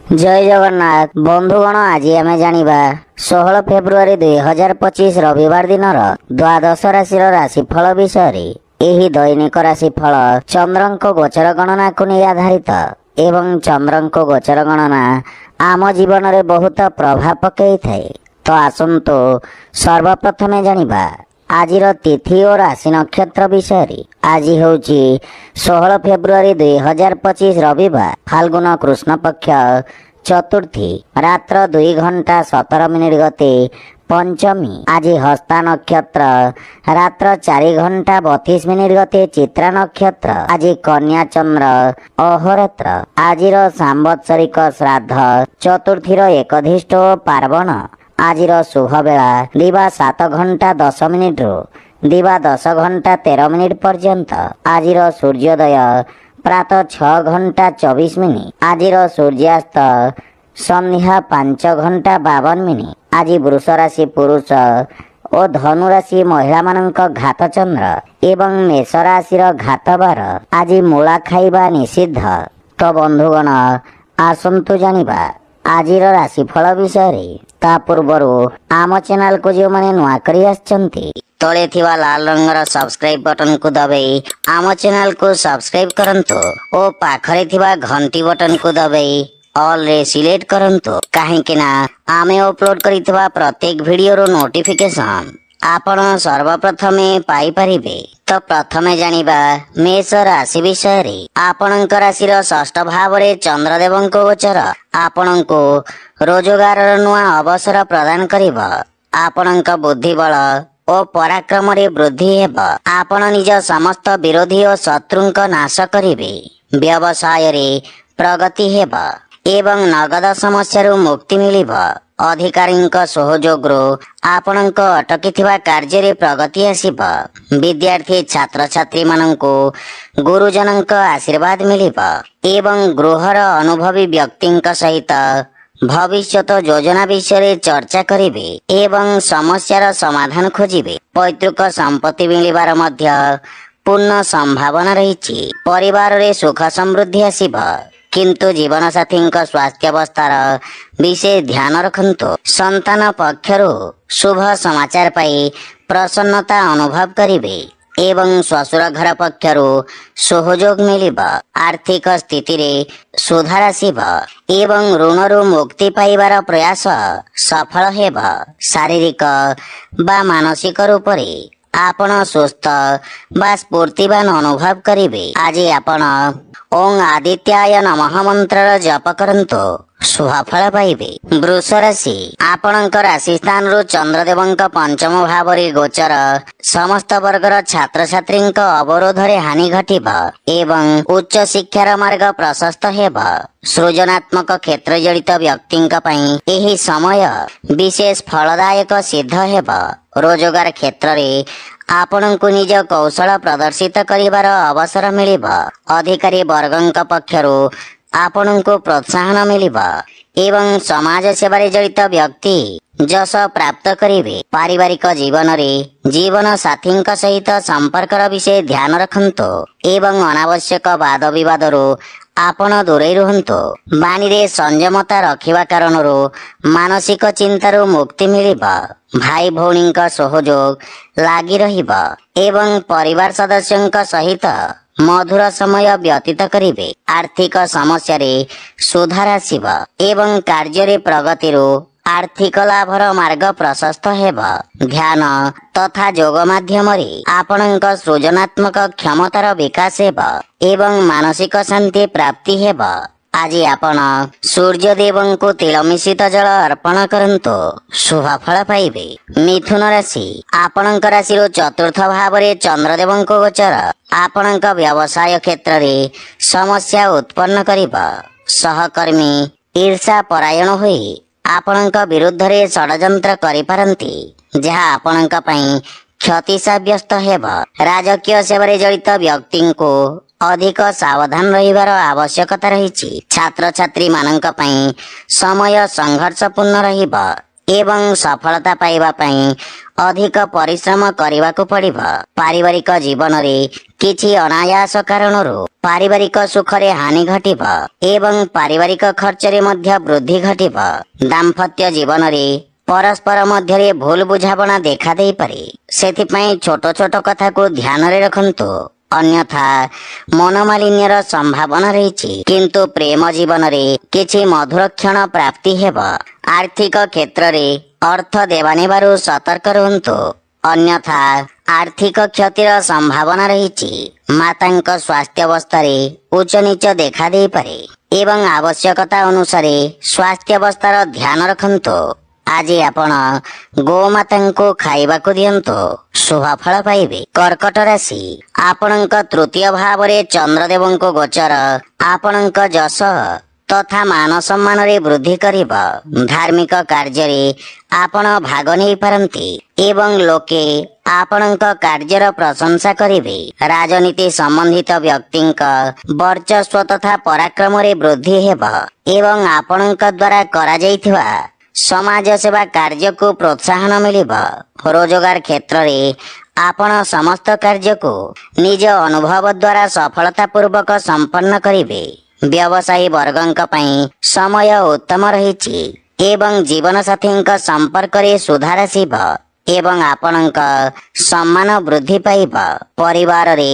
ଜୟ ଜଗନ୍ନାଥ ବନ୍ଧୁଗଣ, ଆଜି ଆମେ ଜାଣିବା 16 ଫେବୃଆରୀ 2025 ରବିବାର ଦିନର ଦ୍ୱାଦଶ ରାଶିର ରାଶିଫଳ ବିଷୟରେ। ଏହି ଦୈନିକ ରାଶିଫଳ ଚନ୍ଦ୍ରଙ୍କ ଗୋଚର ଗଣନାକୁ ନେଇ ଆଧାରିତ ଏବଂ ଚନ୍ଦ୍ରଙ୍କ ଗୋଚର ଗଣନା ଆମ ଜୀବନରେ ବହୁତ ପ୍ରଭାବ ପକାଇଥାଏ। ତ ଆସନ୍ତୁ ସର୍ବପ୍ରଥମେ ଜାଣିବା ଆଜିର ତିଥି ଓ ରାଶି ନକ୍ଷତ୍ର ବିଷୟରେ। ଆଜି ହେଉଛି 16 ଫେବୃଆରୀ 2025 ରବିବାର, ଫାଲ୍ଗୁନ କୃଷ୍ଣ ପକ୍ଷ ଚତୁର୍ଥୀ, ରାତ୍ର 2 ଘଣ୍ଟା 17 ମିନିଟ ଗତେ ପଞ୍ଚମୀ। ଆଜି ହସ୍ତା ନକ୍ଷତ୍ର, ରାତ୍ର 4 ଘଣ୍ଟା 32 ମିନିଟ ଗତେ ଚିତ୍ରା ନକ୍ଷତ୍ର। ଆଜି କନ୍ୟା ଚନ୍ଦ୍ର ଅହୋରାତ୍ର। ଆଜିର ସାମ୍ବତ୍ସରିକ ଶ୍ରାଦ୍ଧ ଚତୁର୍ଥୀର ଏକୋଦ୍ଦିଷ୍ଟ ଓ ପାର୍ବଣ। ଆଜିର ଶୁଭ ବେଳା ଦିବା 7 ଘଣ୍ଟା 10 ମିନିଟରୁ ଦିବା 10 ଘଣ୍ଟା 13 ମିନିଟ ପର୍ଯ୍ୟନ୍ତ। ଆଜିର ସୂର୍ଯ୍ୟୋଦୟ ପ୍ରାତଃ 6 ଘଣ୍ଟା 24 ମିନିଟ। ଆଜିର ସୂର୍ଯ୍ୟାସ୍ତ ସନ୍ଧ୍ୟା 5 ଘଣ୍ଟା 52 ମିନିଟ। ଆଜି ବୃଷ ରାଶି ପୁରୁଷ ଓ ଧନୁ ରାଶି ମହିଳାମାନଙ୍କ ଘାତ ଚନ୍ଦ୍ର ଏବଂ ମେଷ ରାଶିର ଘାତବାର। ଆଜି ମୂଳା ଖାଇବା ନିଷିଦ୍ଧ। ତ ବନ୍ଧୁଗଣ, ଆସନ୍ତୁ ଜାଣିବା ଆଜିର ରାଶିଫଳ ବିଷୟରେ। ତା ପୂର୍ବରୁ ଆମ ଚ୍ୟାନେଲକୁ ଯେଉଁମାନେ ନୂଆ କରି ଆସିଛନ୍ତି, ତଳେ ଥିବା ଲାଲ ରଙ୍ଗର ସବସ୍କ୍ରାଇବ ବଟନକୁ ଦବାଇ ଆମ ଚ୍ୟାନେଲକୁ ସବସ୍କ୍ରାଇବ କରନ୍ତୁ ଓ ପାଖରେ ଥିବା ଘଣ୍ଟି ବଟନକୁ ଦବାଇ ଅଲରେ ସିଲେକ୍ଟ କରନ୍ତୁ, କାହିଁକି ନା ଆମେ ଅପଲୋଡ କରିଥିବା ପ୍ରତ୍ୟେକ ଭିଡିଓର ନୋଟିଫିକେସନ ଆପଣ ସର୍ବପ୍ରଥମେ ପାଇପାରିବେ। ତ ପ୍ରଥମେ ଜାଣିବା ମେଷ ରାଶି ବିଷୟରେ। ଆପଣଙ୍କ ରାଶିର ଷଷ୍ଠ ଭାବରେ ଚନ୍ଦ୍ରଦେବଙ୍କ ଗୋଚର ଆପଣଙ୍କୁ ରୋଜଗାରର ନୂଆ ଅବସର ପ୍ରଦାନ କରିବ। ଆପଣଙ୍କ ବୁଦ୍ଧିବଳ ଓ ପରାକ୍ରମରେ ବୃଦ୍ଧି ହେବ। ଆପଣ ନିଜ ସମସ୍ତ ବିରୋଧୀ ଓ ଶତ୍ରୁଙ୍କ ନାଶ କରିବେ। ବ୍ୟବସାୟରେ ପ୍ରଗତି ହେବ ଏବଂ ନଗଦ ସମସ୍ୟାରୁ ମୁକ୍ତି ମିଳିବ। ଅଧିକାରୀଙ୍କ ସହଯୋଗରୁ ଆପଣଙ୍କ ଅଟକିଥିବା କାର୍ଯ୍ୟରେ ପ୍ରଗତି ଆସିବ। ବିଦ୍ୟାର୍ଥୀ ଛାତ୍ରଛାତ୍ରୀମାନଙ୍କୁ ଗୁରୁଜନଙ୍କ ଆଶୀର୍ବାଦ ମିଳିବ ଏବଂ ଗୃହର ଅନୁଭବୀ ବ୍ୟକ୍ତିଙ୍କ ସହିତ ଭବିଷ୍ୟତ ଯୋଜନା ବିଷୟରେ ଚର୍ଚ୍ଚା କରିବେ ଏବଂ ସମସ୍ୟାର ସମାଧାନ ଖୋଜିବେ। ପୈତୃକ ସମ୍ପତ୍ତି ମିଳିବାର ମଧ୍ୟ ପୂର୍ଣ୍ଣ ସମ୍ଭାବନା ରହିଛି। ପରିବାରରେ ସୁଖ ସମୃଦ୍ଧି ଆସିବ, କିନ୍ତୁ ଜୀବନସାଥୀଙ୍କ ସ୍ୱାସ୍ଥ୍ୟାବସ୍ଥାର ବିଶେଷ ଧ୍ୟାନ ରଖନ୍ତୁ। ସନ୍ତାନ ପକ୍ଷରୁ ଶୁଭ ସମାଚାର ପାଇ ପ୍ରସନ୍ନତା ଅନୁଭବ କରିବେ ଏବଂ ଶ୍ୱଶୁର ଘର ପକ୍ଷରୁ ସହଯୋଗ ମିଳିବ। ଆର୍ଥିକ ସ୍ଥିତିରେ ସୁଧାର ଆସିବ ଏବଂ ଋଣରୁ ମୁକ୍ତି ପାଇବାର ପ୍ରୟାସ ସଫଳ ହେବ। ଶାରୀରିକ ବା ମାନସିକ ରୂପରେ ଆପଣ ସୁସ୍ଥ ବା ସ୍ଫୂର୍ତ୍ତିବାନ ଅନୁଭବ କରିବେ। ଆଜି ଆପଣ ଓଁ ଆଦିତ୍ୟାୟ ନମଃ ମନ୍ତ୍ରର ଜପ କରନ୍ତୁ, ଶୁଭ ଫଳ ପାଇବେ। ବୃଷ ରାଶି। ଆପଣଙ୍କ ରାଶି ସ୍ଥାନରୁ ଚନ୍ଦ୍ରଦେବଙ୍କ ପଞ୍ଚମ ଭାବରେ ଗୋଚର ସମସ୍ତ ବର୍ଗର ଛାତ୍ରଛାତ୍ରୀଙ୍କ ଅବରୋଧରେ ହାନି ଘଟିବ ଏବଂ ଉଚ୍ଚ ଶିକ୍ଷାର ମାର୍ଗ ପ୍ରଶସ୍ତ ହେବ। ସୃଜନାତ୍ମକ କ୍ଷେତ୍ର ଜଡ଼ିତ ବ୍ୟକ୍ତିଙ୍କ ପାଇଁ ଏହି ସମୟ ବିଶେଷ ଫଳଦାୟକ ସିଦ୍ଧ ହେବ। ରୋଜଗାର କ୍ଷେତ୍ରରେ ଆପଣଙ୍କୁ ନିଜ କୌଶଳ ପ୍ରଦର୍ଶିତ କରିବାର ଅବସର ମିଳିବ। ଅଧିକାରୀ ବର୍ଗଙ୍କ ପକ୍ଷରୁ ଆପଣଙ୍କୁ ପ୍ରୋତ୍ସାହନ ମିଳିବ ଏବଂ ସମାଜ ସେବାରେ ଜଡ଼ିତ ବ୍ୟକ୍ତି ଯଶ ପ୍ରାପ୍ତ କରିବେ। ପାରିବାରିକ ଜୀବନରେ ଜୀବନ ସାଥୀଙ୍କ ସହିତ ସମ୍ପର୍କର ବିଷୟ ଧ୍ୟାନ ରଖନ୍ତୁ ଏବଂ ଅନାବଶ୍ୟକ ବାଦ ବିବାଦରୁ ଆପଣ ଦୂରେଇ ରୁହନ୍ତୁ। ବାଣୀରେ ସଂଯମତା ରଖିବା କାରଣରୁ ମାନସିକ ଚିନ୍ତାରୁ ମୁକ୍ତି ମିଳିବ। ଭାଇ ଭଉଣୀଙ୍କ ସହଯୋଗ ଲାଗି ରହିବ ଏବଂ ପରିବାର ସଦସ୍ୟଙ୍କ ସହିତ ମଧୁର ସମୟ ବ୍ୟତୀତ କରିବେ। ଆର୍ଥିକ ସମସ୍ୟାରେ ସୁଧାର ଆସିବ ଏବଂ କାର୍ଯ୍ୟରେ ପ୍ରଗତିରୁ ଆର୍ଥିକ ଲାଭର ମାର୍ଗ ପ୍ରଶସ୍ତ ହେବ। ଧ୍ୟାନ ତଥା ଯୋଗ ମାଧ୍ୟମରେ ଆପଣଙ୍କ ସୃଜନାତ୍ମକ କ୍ଷମତାର ବିକାଶ ହେବ ଏବଂ ମାନସିକ ଶାନ୍ତି ପ୍ରାପ୍ତି ହେବ। ଆଜି ଆପଣ ସୂର୍ଯ୍ୟଦେବଙ୍କୁ ତିଳ ମିଶ୍ରିତ ଜଳ ଅର୍ପଣ କରନ୍ତୁ, ଶୁଭ ଫଳ ପାଇବେ। ମିଥୁନ ରାଶି। ଆପଣଙ୍କ ରାଶିରୁ ଚତୁର୍ଥ ଭାବରେ ଚନ୍ଦ୍ରଦେବଙ୍କ ଗୋଚର ଆପଣଙ୍କ ବ୍ୟବସାୟ କ୍ଷେତ୍ରରେ ସମସ୍ୟା ଉତ୍ପନ୍ନ କରିବ। ସହକର୍ମୀ ଈର୍ଷା ପରାୟଣ ହୋଇ ଆପଣଙ୍କ ବିରୁଦ୍ଧରେ ଷଡ଼ଯନ୍ତ୍ର କରିପାରନ୍ତି, ଯାହା ଆପଣଙ୍କ ପାଇଁ କ୍ଷତି ସାବ୍ୟସ୍ତ ହେବ। ରାଜକୀୟ ସେବାରେ ଜଡ଼ିତ ବ୍ୟକ୍ତିଙ୍କୁ ଅଧିକ ସାବଧାନ ରହିବାର ଆବଶ୍ୟକତା ରହିଛି। ଛାତ୍ରଛାତ୍ରୀ ମାନଙ୍କ ପାଇଁ ସମୟ ସଂଘର୍ଷପୂର୍ଣ୍ଣ ରହିବ। ଏବଂ ସଫଳତା ପାଇବା ପାଇଁ ଅଧିକ ପରିଶ୍ରମ କରିବାକୁ ପଡ଼ିବ। ପାରିବାରିକ ଜୀବନରେ କିଛି ଅନାୟାସ କାରଣରୁ ପାରିବାରିକ ସୁଖରେ ହାନି ଘଟିବ ଏବଂ ପାରିବାରିକ ଖର୍ଚ୍ଚରେ ମଧ୍ୟ ବୃଦ୍ଧି ଘଟିବ। ଦାମ୍ପତ୍ୟ ଜୀବନରେ ପରସ୍ପର ମଧ୍ୟରେ ଭୁଲ ବୁଝାମଣା ଦେଖା ଦେଇପାରେ। ସେଥିପାଇଁ ଛୋଟ ଛୋଟ କଥାକୁ ଧ୍ୟାନରେ ରଖନ୍ତୁ, ଅନ୍ୟଥା ମନୋମାଳିନ୍ୟର ସମ୍ଭାବନା ରହିଛି। କିନ୍ତୁ ପ୍ରେମ ଜୀବନରେ କିଛି ମଧୁର କ୍ଷଣ ପ୍ରାପ୍ତି ହେବ। ଆର୍ଥିକ କ୍ଷେତ୍ରରେ ଅର୍ଥ ଦେବା ନେବାରୁ ସତର୍କ ରୁହନ୍ତୁ, ଅନ୍ୟଥା ଆର୍ଥିକ କ୍ଷତିର ସମ୍ଭାବନା ରହିଛି। ମାତାଙ୍କ ସ୍ୱାସ୍ଥ୍ୟାବସ୍ଥାରେ ଉଚ୍ଚ ନୀଚ ଦେଖା ଦେଇପାରେ ଏବଂ ଆବଶ୍ୟକତା ଅନୁସାରେ ସ୍ୱାସ୍ଥ୍ୟାବସ୍ଥାର ଧ୍ୟାନ ରଖନ୍ତୁ। ଆଜି ଆପଣ ଗୋମାତାଙ୍କୁ ଖାଇବାକୁ ଦିଅନ୍ତୁ, ଶୁଭ ଫଳ ପାଇବେ। କର୍କଟ ରାଶି, ଆପଣଙ୍କ ତୃତୀୟ ଭାବରେ ଚନ୍ଦ୍ରଦେବଙ୍କ ଗୋଚର ଆପଣଙ୍କ ଯଶ ତଥା ମାନ ସମ୍ମାନରେ ବୃଦ୍ଧି କରିବ। ଧାର୍ମିକ କାର୍ଯ୍ୟରେ ଆପଣ ଭାଗ ନେଇପାରନ୍ତି ଏବଂ ଲୋକେ ଆପଣଙ୍କ କାର୍ଯ୍ୟର ପ୍ରଶଂସା କରିବେ। ରାଜନୀତି ସମ୍ବନ୍ଧିତ ବ୍ୟକ୍ତିଙ୍କ ବର୍ଚସ୍ୱ ତଥା ପରାକ୍ରମରେ ବୃଦ୍ଧି ହେବ ଏବଂ ଆପଣଙ୍କ ଦ୍ୱାରା କରାଯାଇଥିବା ସମାଜ ସେବା କାର୍ଯ୍ୟକୁ ପ୍ରୋତ୍ସାହନ ମିଳିବ। ରୋଜଗାର କ୍ଷେତ୍ରରେ ଆପଣ ସମସ୍ତ କାର୍ଯ୍ୟକୁ ନିଜ ଅନୁଭବ ଦ୍ୱାରା ସଫଳତା ପୂର୍ବକ ସମ୍ପନ୍ନ କରିବେ। ବ୍ୟବସାୟୀ ବର୍ଗଙ୍କ ପାଇଁ ସମୟ ଉତ୍ତମ ରହିଛି ଏବଂ ଜୀବନସାଥୀଙ୍କ ସମ୍ପର୍କରେ ସୁଧାର ଆସିବ ଏବଂ ଆପଣଙ୍କ ସମ୍ମାନ ବୃଦ୍ଧି ପାଇବ। ପରିବାରରେ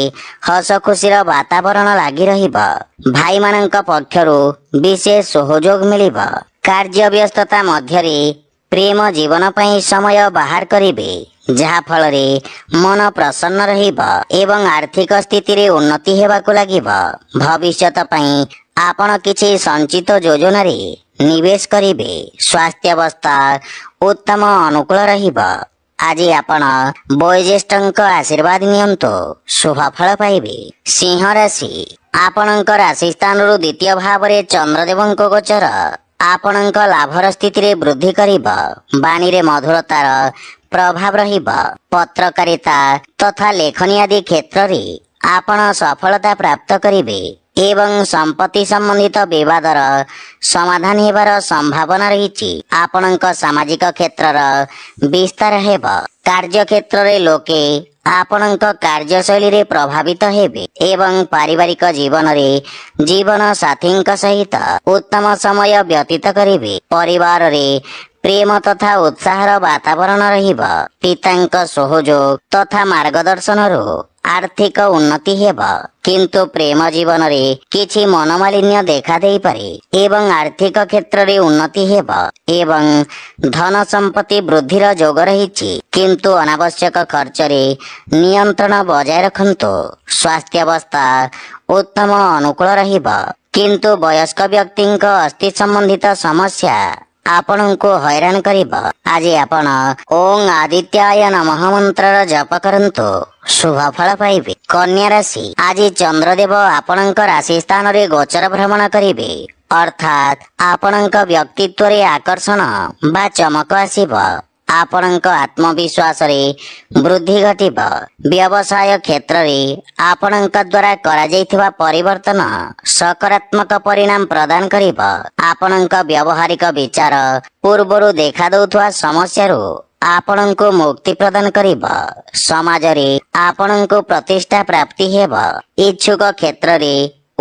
ହସ ଖୁସିର ବାତାବରଣ ଲାଗି ରହିବ। ଭାଇମାନଙ୍କ ପକ୍ଷରୁ ବିଶେଷ ସହଯୋଗ ମିଳିବ। କାର୍ଯ୍ୟ ବ୍ୟସ୍ତତା ମଧ୍ୟରେ ପ୍ରେମ ଜୀବନ ପାଇଁ ସମୟ ବାହାର କରିବେ, ଯାହା ଫଳରେ ମନ ପ୍ରସନ୍ନ ରହିବ ଏବଂ ଆର୍ଥିକ ସ୍ଥିତିରେ ଉନ୍ନତି ହେବାକୁ ଲାଗିବ। ଭବିଷ୍ୟତ ପାଇଁ ଆପଣ କିଛି ସଞ୍ଚିତ ଯୋଜନାରେ ନିବେଶ କରିବେ। ସ୍ୱାସ୍ଥ୍ୟାବସ୍ଥା ଉତ୍ତମ ଅନୁକୂଳ ରହିବ। ଆଜି ଆପଣ ବୟୋଜ୍ୟେଷ୍ଠଙ୍କ ଆଶୀର୍ବାଦ ନିଅନ୍ତୁ, ଶୁଭ ଫଳ ପାଇବେ। ସିଂହ ରାଶି, ଆପଣଙ୍କ ରାଶି ସ୍ଥାନରୁ ଦ୍ୱିତୀୟ ଭାବରେ ଚନ୍ଦ୍ରଦେବଙ୍କ ଗୋଚର ଆପଣଙ୍କ ଲାଭର ସ୍ଥିତିରେ ବୃଦ୍ଧି କରିବ। ବାଣୀରେ ମଧୁରତାର ପ୍ରଭାବ ରହିବ। ପତ୍ରକାରିତା ତଥା ଲେଖନୀ ଆଦି କ୍ଷେତ୍ରରେ ଆପଣ ସଫଳତା ପ୍ରାପ୍ତ କରିବେ ଏବଂ ସମ୍ପତ୍ତି ସମ୍ବନ୍ଧିତ ବିବାଦର ସମାଧାନ ହେବାର ସମ୍ଭାବନା ରହିଛି। ଆପଣଙ୍କ ସାମାଜିକ କ୍ଷେତ୍ରର ବିସ୍ତାର ହେବ। କାର୍ଯ୍ୟକ୍ଷେତ୍ରରେ ଲୋକେ ଆପଣଙ୍କ କାର୍ଯ୍ୟଶୈଳୀରେ ପ୍ରଭାବିତ ହେବେ ଏବଂ ପାରିବାରିକ ଜୀବନରେ ଜୀବନ ସାଥୀଙ୍କ ସହିତ ଉତ୍ତମ ସମୟ ବ୍ୟତୀତ କରିବେ। ପରିବାରରେ ପ୍ରେମ ତଥା ଉତ୍ସାହର ବାତାବରଣ ରହିବ। ପିତାଙ୍କ ସହଯୋଗ ତଥା ମାର୍ଗଦର୍ଶନରୁ ଆର୍ଥିକ ଉନ୍ନତି ହେବ, କିନ୍ତୁ ପ୍ରେମ ଜୀବନରେ କିଛି ମନୋମାଳିନ୍ୟ ଦେଖା ଦେଇପାରେ ଏବଂ ଆର୍ଥିକ କ୍ଷେତ୍ରରେ ଉନ୍ନତି ହେବ ଏବଂ ଧନ ସମ୍ପତ୍ତି ବୃଦ୍ଧିର ଯୋଗ ରହିଛି, କିନ୍ତୁ ଅନାବଶ୍ୟକ ଖର୍ଚ୍ଚରେ ନିୟନ୍ତ୍ରଣ ବଜାୟ ରଖନ୍ତୁ। ସ୍ୱାସ୍ଥ୍ୟାବସ୍ଥା ଉତ୍ତମ ଅନୁକୂଳ ରହିବ, କିନ୍ତୁ ବୟସ୍କ ବ୍ୟକ୍ତିଙ୍କ ଅସ୍ଥି ସମ୍ବନ୍ଧିତ ସମସ୍ୟା ଆପଣଙ୍କୁ ହଇରାଣ କରିବ। ଆଜି ଆପଣ ଓଁ ଆଦିତ୍ୟାୟ ନମଃ ମନ୍ତ୍ରର ଜପ କରନ୍ତୁ, ଶୁଭ ଫଳ ପାଇବେ। କନ୍ୟା ରାଶି, ଆଜି ଚନ୍ଦ୍ରଦେବ ଆପଣଙ୍କ ରାଶି ସ୍ଥାନରେ ଗୋଚର ଭ୍ରମଣ କରିବେ, ଅର୍ଥାତ୍ ଆପଣଙ୍କ ବ୍ୟକ୍ତିତ୍ୱରେ ଆକର୍ଷଣ ବା ଚମକ ଆସିବ। ଆପଣଙ୍କ ଆତ୍ମବିଶ୍ୱାସରେ ବୃଦ୍ଧି ଘଟିବ। ବ୍ୟବସାୟ କ୍ଷେତ୍ରରେ ଆପଣଙ୍କ ଦ୍ୱାରା କରାଯାଇଥିବା ପରିବର୍ତ୍ତନ ସକାରାତ୍ମକ ପରିଣାମ ପ୍ରଦାନ କରିବ। ଆପଣଙ୍କ ବ୍ୟବହାରିକ ବିଚାର ପୂର୍ବରୁ ଦେଖାଦଉଥିବା ସମସ୍ୟାରୁ ଆପଣଙ୍କୁ ମୁକ୍ତି ପ୍ରଦାନ କରିବ। ସମାଜରେ ଆପଣଙ୍କୁ ପ୍ରତିଷ୍ଠା ପ୍ରାପ୍ତି ହେବ। ଇଚ୍ଛୁକ କ୍ଷେତ୍ରରେ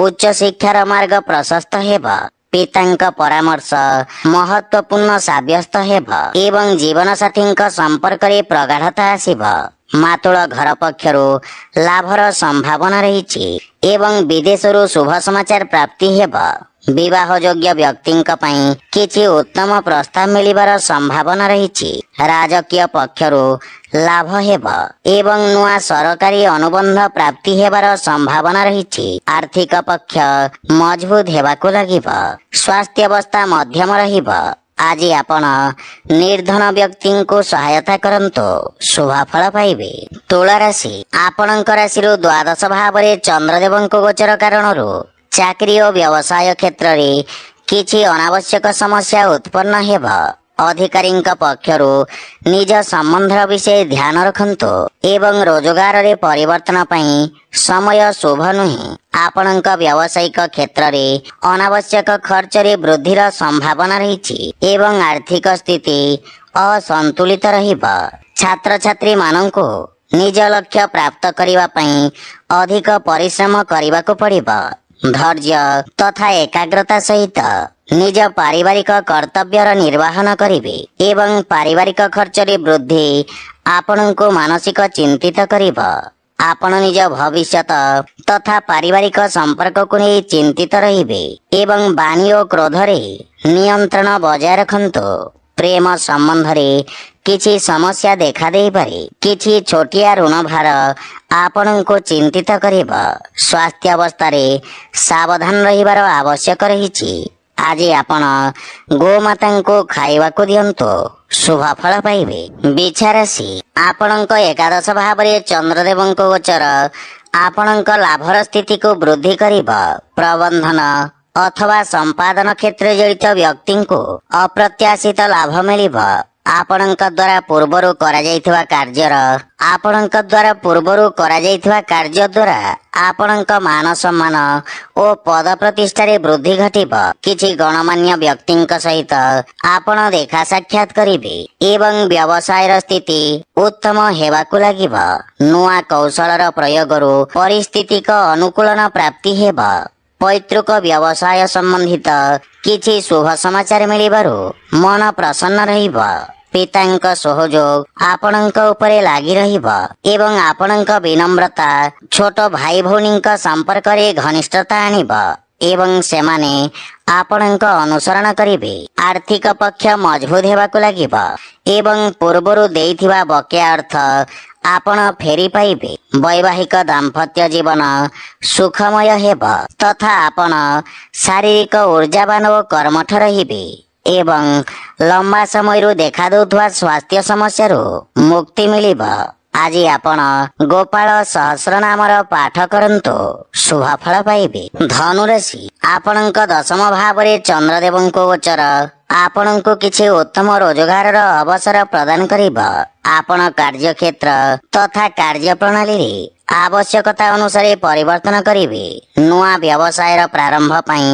ଉଚ୍ଚ ଶିକ୍ଷାର ମାର୍ଗ ପ୍ରଶସ୍ତ ହେବ। ପିତାଙ୍କ ପରାମର୍ଶ ମହତ୍ୱପୂର୍ଣ୍ଣ ସାବ୍ୟସ୍ତ ହେବ ଏବଂ ଜୀବନସାଥୀଙ୍କ ସମ୍ପର୍କରେ ପ୍ରଗାଢ଼ତା ଆସିବ। ମାତୁଳ ଘର ପକ୍ଷରୁ ଲାଭର ସମ୍ଭାବନା ରହିଛି ଏବଂ ବିଦେଶରୁ ଶୁଭ ସମାଚାର ପ୍ରାପ୍ତି ହେବ। ବିବାହ ଯୋଗ୍ୟ ବ୍ୟକ୍ତିଙ୍କ ପାଇଁ କିଛି ଉତ୍ତମ ପ୍ରସ୍ତାବ ମିଳିବାର ସମ୍ଭାବନା ରହିଛି। ରାଜକୀୟ ପକ୍ଷରୁ ଲାଭ ହେବ ଏବଂ ନୂଆ ସରକାରୀ ଅନୁବନ୍ଧ ପ୍ରାପ୍ତି ହେବାର ସମ୍ଭାବନା ରହିଛି। ଆର୍ଥିକ ପକ୍ଷ ମଜବୁତ ହେବାକୁ ଲାଗିବ। ସ୍ୱାସ୍ଥ୍ୟାବସ୍ଥା ମଧ୍ୟମ ରହିବ। ଆଜି ଆପଣ ନିର୍ଦ୍ଧନ ବ୍ୟକ୍ତିଙ୍କୁ ସହାୟତା କରନ୍ତୁ, ଶୁଭ ଫଳ ପାଇବେ। ତୁଳା ରାଶି, ଆପଣଙ୍କ ରାଶିରୁ ଦ୍ୱାଦଶ ଭାବରେ ଚନ୍ଦ୍ରଦେବଙ୍କ ଗୋଚର କାରଣରୁ ଚାକିରି ଓ ବ୍ୟବସାୟ କ୍ଷେତ୍ରରେ କିଛି ଅନାବଶ୍ୟକ ସମସ୍ୟା ଉତ୍ପନ୍ନ ହେବ। ଅଧିକାରୀଙ୍କ ପକ୍ଷରୁ ନିଜ ସମ୍ବନ୍ଧର ବିଷୟ ଧ୍ୟାନ ରଖନ୍ତୁ ଏବଂ ରୋଜଗାରରେ ପରିବର୍ତ୍ତନ ପାଇଁ ସମୟ ଶୁଭ ନୁହେଁ। ଆପଣଙ୍କ ବ୍ୟବସାୟିକ କ୍ଷେତ୍ରରେ ଅନାବଶ୍ୟକ ଖର୍ଚ୍ଚରେ ବୃଦ୍ଧିର ସମ୍ଭାବନା ରହିଛି ଏବଂ ଆର୍ଥିକ ସ୍ଥିତି ଅସନ୍ତୁଳିତ ରହିବ। ଛାତ୍ରଛାତ୍ରୀମାନଙ୍କୁ ନିଜ ଲକ୍ଷ୍ୟ ପ୍ରାପ୍ତ କରିବା ପାଇଁ ଅଧିକ ପରିଶ୍ରମ କରିବାକୁ ପଡ଼ିବ। ଧୈର୍ଯ୍ୟ ତଥା ଏକାଗ୍ରତା ସହିତ ନିଜ ପାରିବାରିକ କର୍ତ୍ତବ୍ୟର ନିର୍ବାହନ କରିବେ ଏବଂ ପାରିବାରିକ ଖର୍ଚ୍ଚରେ ବୃଦ୍ଧି ଆପଣଙ୍କୁ ମାନସିକ ଚିନ୍ତିତ କରିବ। ଆପଣ ନିଜ ଭବିଷ୍ୟତ ତଥା ପାରିବାରିକ ସମ୍ପର୍କକୁ ନେଇ ଚିନ୍ତିତ ରହିବେ ଏବଂ ବାଣୀ ଓ କ୍ରୋଧରେ ନିୟନ୍ତ୍ରଣ ବଜାୟ ରଖନ୍ତୁ। ପ୍ରେମ ସମ୍ବନ୍ଧରେ କିଛି ସମସ୍ୟା ଦେଖା ଦେଇପାରେ। କିଛି ଛୋଟିଆ ଋଣ ଭାର ଆପଣଙ୍କୁ ଚିନ୍ତିତ କରିବ। ସ୍ୱାସ୍ଥ୍ୟ ଅବସ୍ଥାରେ ସାବଧାନ ରହିବାର ଆବଶ୍ୟକ ରହିଛି। ଆଜି ଆପଣ ଗୋମାତାଙ୍କୁ ଖାଇବାକୁ ଦିଅନ୍ତୁ, ଶୁଭ ଫଳ ପାଇବେ। ବିଛା ରାଶି, ଆପଣଙ୍କ ଏକାଦଶ ଭାବରେ ଚନ୍ଦ୍ରଦେବଙ୍କ ଗୋଚର ଆପଣଙ୍କ ଲାଭର ସ୍ଥିତିକୁ ବୃଦ୍ଧି କରିବ। ପ୍ରବନ୍ଧନ ଅଥବା ସମ୍ପାଦନ କ୍ଷେତ୍ରରେ ଜଡ଼ିତ ବ୍ୟକ୍ତିଙ୍କୁ ଅପ୍ରତ୍ୟାଶିତ ଲାଭ ମିଳିବ। ଆପଣଙ୍କ ଦ୍ୱାରା ପୂର୍ବରୁ କରାଯାଇଥିବା କାର୍ଯ୍ୟ ଦ୍ୱାରା ଆପଣଙ୍କ ମାନ ସମ୍ମାନ ଓ ପଦ ପ୍ରତିଷ୍ଠାରେ ବୃଦ୍ଧି ଘଟିବ। କିଛି ଗଣମାନ୍ୟ ବ୍ୟକ୍ତିଙ୍କ ସହିତ ଆପଣ ଦେଖା ସାକ୍ଷାତ କରିବେ ଏବଂ ବ୍ୟବସାୟର ସ୍ଥିତି ଉତ୍ତମ ହେବାକୁ ଲାଗିବ। ନୂଆ କୌଶଳର ପ୍ରୟୋଗରୁ ପରିସ୍ଥିତିକ ଅନୁକୂଳନ ପ୍ରାପ୍ତି ହେବ। ପୈତୃକ ବ୍ୟବସାୟ ସମ୍ବନ୍ଧିତ କିଛି ଶୁଭ ସମାଚାର ମିଳିବାରୁ ମନ ପ୍ରସନ୍ନ ରହିବ। ପିତାଙ୍କ ସହଯୋଗ ଆପଣଙ୍କ ଉପରେ ଲାଗି ରହିବ ଏବଂ ଆପଣଙ୍କ ବିନମ୍ରତା ଛୋଟ ଭାଇ ଭଉଣୀଙ୍କ ସମ୍ପର୍କରେ ଘନିଷ୍ଠତା ଆଣିବ ଏବଂ ସେମାନେ ଆପଣଙ୍କ ଅନୁସରଣ କରିବେ। ଆର୍ଥିକ ପକ୍ଷ ମଜବୁତ ହେବାକୁ ଲାଗିବ ଏବଂ ପୂର୍ବରୁ ଦେଇଥିବା ବକେୟା ଅର୍ଥ ଆପଣ ଫେରି ପାଇବେ। ବୈବାହିକ ଦାମ୍ପତ୍ୟ ଜୀବନ ସୁଖମୟ ହେବ ତଥା ଆପଣ ଶାରୀରିକ ଉର୍ଜାବାନ ଓ କର୍ମଠ ରହିବେ ଏବଂ ଲମ୍ବା ସମୟରୁ ଦେଖାଦେଉଥିବା ସ୍ୱାସ୍ଥ୍ୟ ସମସ୍ୟାରୁ ମୁକ୍ତି ମିଳିବ। ଆଜି ଆପଣ ଗୋପାଳ ସହସ୍ର ନାମର ପାଠ କରନ୍ତୁ, ଶୁଭ ଫଳ ପାଇବେ। ଧନୁରାଶି, ଆପଣଙ୍କ ଦଶମ ଭାବରେ ଚନ୍ଦ୍ରଦେବଙ୍କ ଗୋଚର ଆପଣଙ୍କୁ କିଛି ଉତ୍ତମ ରୋଜଗାରର ଅବସର ପ୍ରଦାନ କରିବ। ଆପଣ କାର୍ଯ୍ୟକ୍ଷେତ୍ର ତଥା କାର୍ଯ୍ୟ ପ୍ରଣାଳୀରେ ଆବଶ୍ୟକତା ଅନୁସାରେ ପରିବର୍ତ୍ତନ କରିବେ। ନୂଆ ବ୍ୟବସାୟର ପ୍ରାରମ୍ଭ ପାଇଁ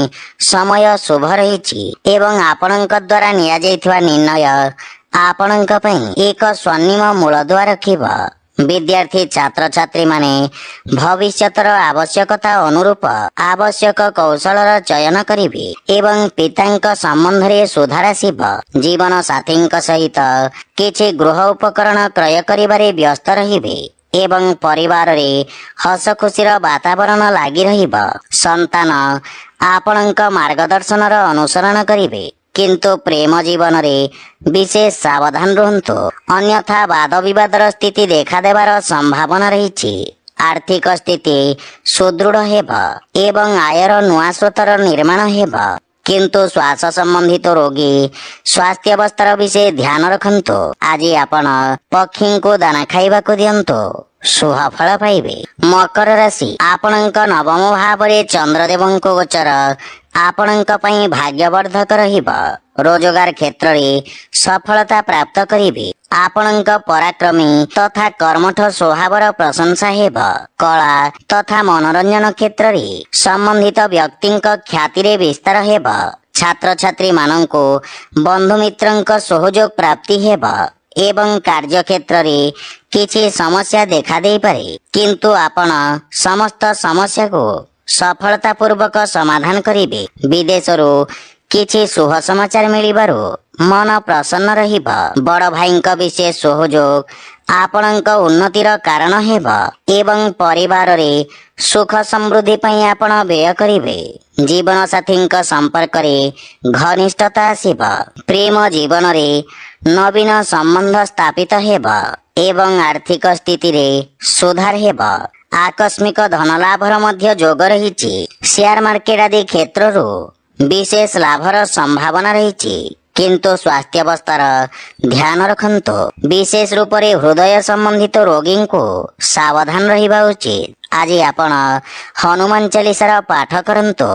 ସମୟ ଶୁଭ ରହିଛି ଏବଂ ଆପଣଙ୍କ ଦ୍ୱାରା ନିଆଯାଇଥିବା ନିର୍ଣ୍ଣୟ ଆପଣଙ୍କ ପାଇଁ ଏକ ସ୍ୱର୍ଣ୍ଣିମ ମୂଳଦୁଆ ରଖିବ। ବିଦ୍ୟାର୍ଥୀ ଛାତ୍ରଛାତ୍ରୀମାନେ ଭବିଷ୍ୟତର ଆବଶ୍ୟକତା ଅନୁରୂପ ଆବଶ୍ୟକ କୌଶଳର ଚୟନ କରିବେ ଏବଂ ପିତାଙ୍କ ସମ୍ବନ୍ଧରେ ସୁଧାର ଆସିବ। ଜୀବନ ସାଥୀଙ୍କ ସହିତ କିଛି ଗୃହ ଉପକରଣ କ୍ରୟ କରିବାରେ ବ୍ୟସ୍ତ ରହିବେ ଏବଂ ପରିବାରରେ ହସ ଖୁସିର ବାତାବରଣ ଲାଗି ରହିବ। ସନ୍ତାନ ଆପଣଙ୍କ ମାର୍ଗଦର୍ଶନର ଅନୁସରଣ କରିବେ, କିନ୍ତୁ ପ୍ରେମ ଜୀବନରେ ବିଶେଷ ସାବଧାନ ରୁହନ୍ତୁ, ଅନ୍ୟଥା ବାଦ ବିବାଦର ସ୍ଥିତି ଦେଖାଦେବାର ସମ୍ଭାବନା ରହିଛି। ଆର୍ଥିକ ସ୍ଥିତି ସୁଦୃଢ଼ ହେବ ଏବଂ ଆୟର ନୂଆ ସ୍ରୋତର ନିର୍ମାଣ ହେବ, କିନ୍ତୁ ଶ୍ୱାସ ସମ୍ବନ୍ଧିତ ରୋଗୀ ସ୍ୱାସ୍ଥ୍ୟ ଅବସ୍ଥାର ବିଶେଷ ଧ୍ୟାନ ରଖନ୍ତୁ। ଆଜି ଆପଣ ପକ୍ଷୀଙ୍କୁ ଦାନା ଖାଇବାକୁ ଦିଅନ୍ତୁ, ଶୁଭ ଫଳ ପାଇବେ। ମକର ରାଶି, ଆପଣଙ୍କ ନବମ ଭାବରେ ଚନ୍ଦ୍ରଦେବଙ୍କ ଗୋଚର ଆପଣଙ୍କ ପାଇଁ ଭାଗ୍ୟବର୍ଦ୍ଧକ ରହିବ। ରୋଜଗାର କ୍ଷେତ୍ରରେ ସଫଳତା ପ୍ରାପ୍ତ କରିବେ। ଆପଣଙ୍କ ପରାକ୍ରମୀ ତଥା କର୍ମଠ ସ୍ୱଭାବର ପ୍ରଶଂସା ହେବ। କଳା ତଥା ମନୋରଞ୍ଜନ କ୍ଷେତ୍ରରେ ସମ୍ବନ୍ଧିତ ବ୍ୟକ୍ତିଙ୍କ ଖ୍ୟାତିରେ ବିସ୍ତାର ହେବ। ଛାତ୍ରଛାତ୍ରୀମାନଙ୍କୁ ବନ୍ଧୁମିତ୍ରଙ୍କ ସହଯୋଗ ପ୍ରାପ୍ତି ହେବ ଏବଂ କାର୍ଯ୍ୟକ୍ଷେତ୍ରରେ କିଛି ସମସ୍ୟା ଦେଖା ଦେଇପାରେ, କିନ୍ତୁ ଆପଣ ସମସ୍ତ ସମସ୍ୟାକୁ ସଫଳତା ପୂର୍ବକ ସମାଧାନ କରିବେ। ବିଦେଶରୁ କିଛି ଶୁଭ ସମାଚାର ମିଳିବାରୁ ମନ ପ୍ରସନ୍ନ ରହିବ। ବଡ଼ ଭାଇଙ୍କ ବିଶେଷ ସହଯୋଗ ଆପଣଙ୍କ ଉନ୍ନତିର କାରଣ ହେବ ଏବଂ ପରିବାରରେ ସୁଖ ସମୃଦ୍ଧି ପାଇଁ ଆପଣ ବ୍ୟୟ କରିବେ। ଜୀବନ ସାଥୀଙ୍କ ସମ୍ପର୍କରେ ଘନିଷ୍ଠତା ଆସିବ। ପ୍ରେମ ଜୀବନରେ ନବୀନ ସମ୍ବନ୍ଧ ସ୍ଥାପିତ ହେବ ଏବଂ ଆର୍ଥିକ ସ୍ଥିତିରେ ସୁଧାର ହେବ। ଆକସ୍ମିକ ଧନ ଲାଭର ମଧ୍ୟ ଯୋଗ ରହିଛି। ସେୟାର ମାର୍କେଟ ଆଦି କ୍ଷେତ୍ରରୁ ବିଶେଷ ଲାଭର ସମ୍ଭାବନା ରହିଛି, କିନ୍ତୁ ସ୍ୱାସ୍ଥ୍ୟାବସ୍ଥାର ଧ୍ୟାନ ରଖନ୍ତୁ। ବିଶେଷ ରୂପରେ ହୃଦୟ ସମ୍ବନ୍ଧିତ ରୋଗୀଙ୍କୁ ସାବଧାନ ରହିବା ଉଚିତ। ଆଜି ଆପଣ ହନୁମାନ ଚାଳିଶାର ପାଠ କରନ୍ତୁ,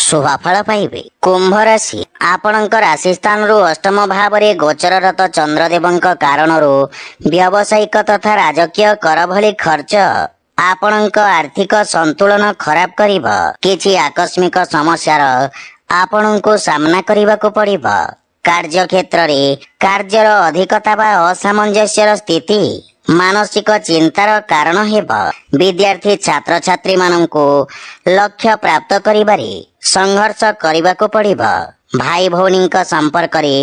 ଶୁଭ ଫଳ ପାଇବେ। କୁମ୍ଭ ରାଶି, ଆପଣଙ୍କ ରାଶି ସ୍ଥାନରୁ ଅଷ୍ଟମ ଭାବରେ ଗୋଚରରତ ଚନ୍ଦ୍ରଦେବଙ୍କ କାରଣରୁ ବ୍ୟବସାୟିକ ତଥା ରାଜକୀୟ କର ଭଳି ଖର୍ଚ୍ଚ ଆପଣଙ୍କ ଆର୍ଥିକ ସନ୍ତୁଳନ ଖରାପ କରିବ। କିଛି ଆକସ୍ମିକ ସମସ୍ୟାର ଆପଣଙ୍କୁ ସାମ୍ନା କରିବାକୁ ପଡ଼ିବ। କାର୍ଯ୍ୟକ୍ଷେତ୍ରରେ କାର୍ଯ୍ୟର ଅଧିକତା ବା ଅସାମଞ୍ଜସ୍ୟର ସ୍ଥିତି ମାନସିକ ଚିନ୍ତାର କାରଣ ହେବ। ବିଦ୍ୟାର୍ଥୀ ଛାତ୍ରଛାତ୍ରୀମାନଙ୍କୁ ଲକ୍ଷ୍ୟ ପ୍ରାପ୍ତ କରିବାରେ ସଂଘର୍ଷ କରିବାକୁ ପଡ଼ିବ। ଭାଇ ଭଉଣୀଙ୍କ ସମ୍ପର୍କରେ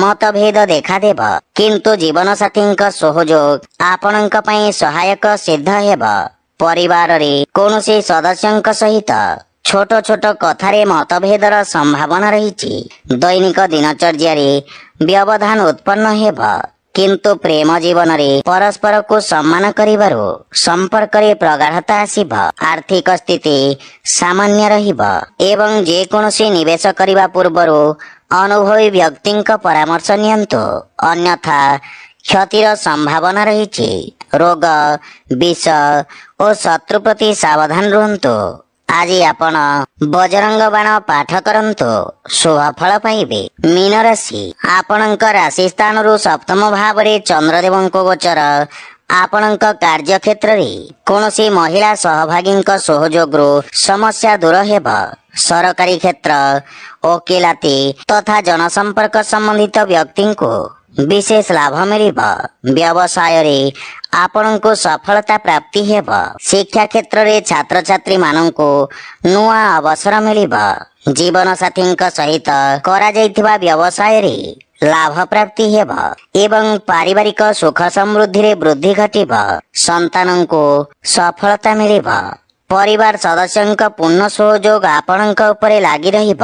ମତଭେଦ ଦେଖାଦେବ, କିନ୍ତୁ ଜୀବନସାଥୀଙ୍କ ସହଯୋଗ ଆପଣଙ୍କ ପାଇଁ ସହାୟକ ସିଦ୍ଧ ହେବ। ପରିବାରରେ କୌଣସି ସଦସ୍ୟଙ୍କ ସହିତ ଛୋଟ ଛୋଟ କଥାରେ ମତଭେଦର ସମ୍ଭାବନା ରହିଛି। ଦୈନିକ ଦିନଚର୍ଯ୍ୟାରେ ବ୍ୟବଧାନ ଉତ୍ପନ୍ନ ହେବ, କିନ୍ତୁ ପ୍ରେମ ଜୀବନରେ ପରସ୍ପରକୁ ସମ୍ମାନ କରିବାରୁ ସମ୍ପର୍କରେ ପ୍ରଗାଢ଼ତା ଆସିବ। ଆର୍ଥିକ ସ୍ଥିତି ସାମାନ୍ୟ ରହିବ ଏବଂ ଯେକୌଣସି ନିବେଶ କରିବା ପୂର୍ବରୁ ଅନୁଭବୀ ବ୍ୟକ୍ତିଙ୍କ ପରାମର୍ଶ ନିଅନ୍ତୁ, ଅନ୍ୟଥା କ୍ଷତିର ସମ୍ଭାବନା ରହିଛି। ରୋଗ, ବିଷ ଓ ଶତ୍ରୁ ପ୍ରତି ସାବଧାନ ରୁହନ୍ତୁ। ଆଜି ଆପଣ ବଜରଙ୍ଗ ବାଣ ପାଠ କରନ୍ତୁ, ଶୁଭ ଫଳ ପାଇବେ। ମୀନ ରାଶି, ଆପଣଙ୍କ ରାଶି ସ୍ଥାନରୁ ସପ୍ତମ ଭାବରେ ଚନ୍ଦ୍ରଦେବଙ୍କ ଗୋଚର ଆପଣଙ୍କ କାର୍ଯ୍ୟକ୍ଷେତ୍ରରେ କୌଣସି ମହିଳା ସହଭାଗୀଙ୍କ ସହଯୋଗରୁ ସମସ୍ୟା ଦୂର ହେବ। ସରକାରୀ କ୍ଷେତ୍ର, ଓକିଲାତି ତଥା ଜନସମ୍ପର୍କ ସମ୍ବନ୍ଧିତ ବ୍ୟକ୍ତିଙ୍କୁ ବିଶେଷ ଲାଭ ମିଳିବ। ବ୍ୟବସାୟରେ ଆପଣଙ୍କୁ ସଫଳତା ପ୍ରାପ୍ତି ହେବ। ଶିକ୍ଷା କ୍ଷେତ୍ରରେ ଛାତ୍ରଛାତ୍ରୀମାନଙ୍କୁ ନୂଆ ଅବସର ମିଳିବ। ଜୀବନସାଥୀଙ୍କ ସହିତ କରାଯାଇଥିବା ବ୍ୟବସାୟରେ ଲାଭ ପ୍ରାପ୍ତି ହେବ ଏବଂ ପାରିବାରିକ ସୁଖ ସମୃଦ୍ଧିରେ ବୃଦ୍ଧି ଘଟିବ। ସନ୍ତାନଙ୍କୁ ସଫଳତା ମିଳିବ। ପରିବାର ସଦସ୍ୟଙ୍କ ପୂର୍ଣ୍ଣ ସହଯୋଗ ଆପଣଙ୍କ ଉପରେ ଲାଗି ରହିବ।